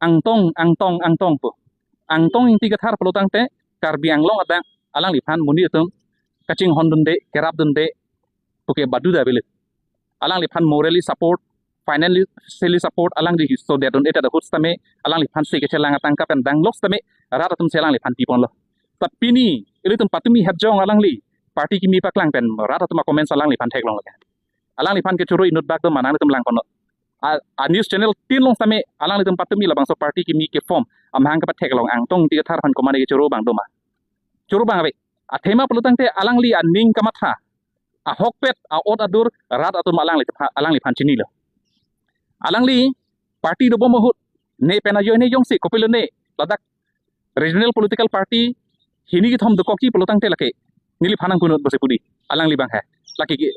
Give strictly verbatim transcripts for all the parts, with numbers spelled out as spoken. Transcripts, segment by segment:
Angtong, Angtong, Angtong pu. Angtong Ingti Kathar pulo tangte Karbi Anglong adang alangliphan monit atum kachinghondunde, kerapdunde puke baduda avelo. Alangliphan morally support, financially support alangli sodetdun-et ahut setame, alangliphan si kechelang atangka pen dang lok setame rat atum si alangliphan piponlo. Ta pini ilitum patumi hepjong alangli party kimi paklang pen rat atum a-comments alangliphan theklong lake. Alangliphan kechoro inut bak do ma nanglitum langponlo. A, a news channel tin along setame alanglitum patumi labangso party kimi ke-form amahang kepatheklong Angtong Ingti Kathar aphan komatne kechoro abang do ma? Choro abang ave. Athema pulo tangte alangli aning kamatha, ahokpet, a-ot adur rat atum alangli, alangliphan chinilo. Alangli party dobom ahut ne pen ajoine jongsi kopilo ne ladak regional political party hini kethom dokokji pulo tangte lake neliphan nangkunut pusi pu dei. Alangli abang he. Lake ke,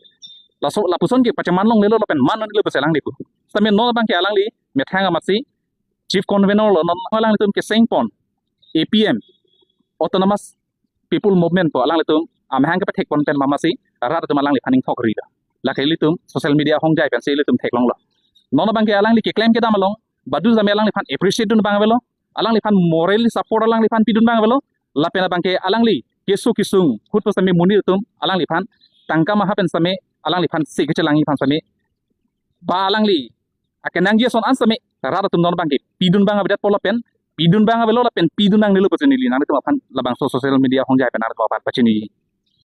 laso lapuson ke pacheman longlelo lapen man longlelo pusi alangli pu. Setame non abang ke alangli methang amatsi chief convener lo, non alanglitum kesengpon A P M, Autonomous People Movement pu alanglitum amahang kepethekpon pen mamatsi rat atum alangliphan ingthok rilo. Lake ilitum social media ahongjai pensi ilitum theklonglo. Non abang ke alangli keklem kedam along badu setame alangliphan appreciate dun abang avelo, alangliphan morally support alangliphan pidun abang avelo, lapen abang ke alangli keso kesung ahut pu setame monit atum alangliphan tangka maha pen setame alangliphan si kechelangji aphan setame ba alangli akenangji ason an setame rat atum non abang ke pidun abang avedet po lapen pidun abang avelo lapen pidun nangnelo pusi neli nanglitum aphan labangso social media ahongjai pen nanglitum aphan pachini.